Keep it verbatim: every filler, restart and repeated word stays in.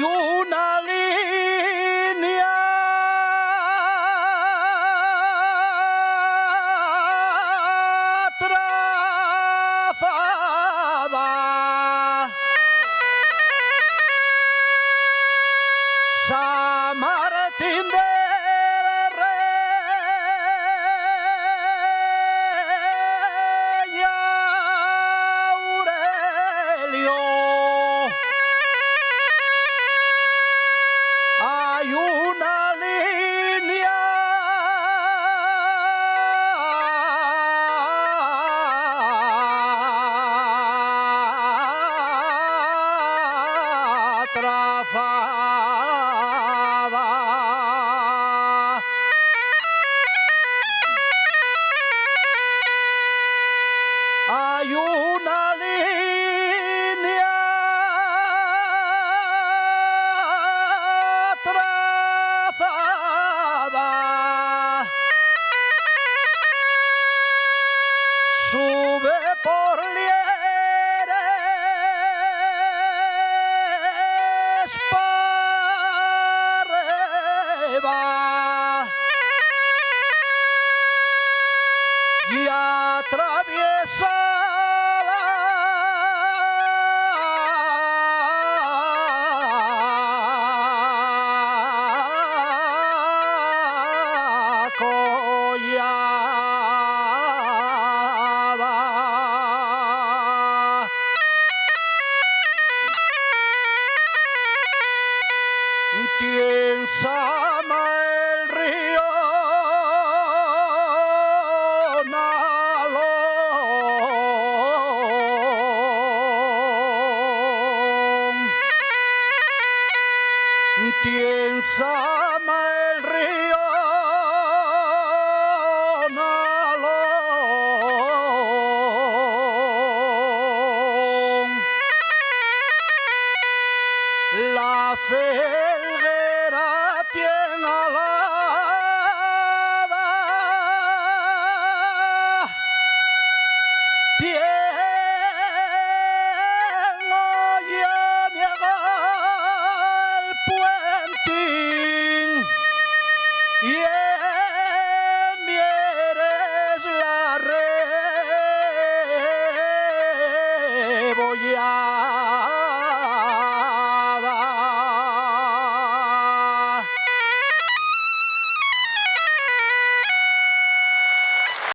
Una línea trazada. San Martín del Rey Aurelio. Hay una línea trazada. Hay una línea trazada. Sube por Lieres p'arriba y atraviesa la collada. Tien sama el río Nalón. Tien sama el río Nalón. La felguera tien a la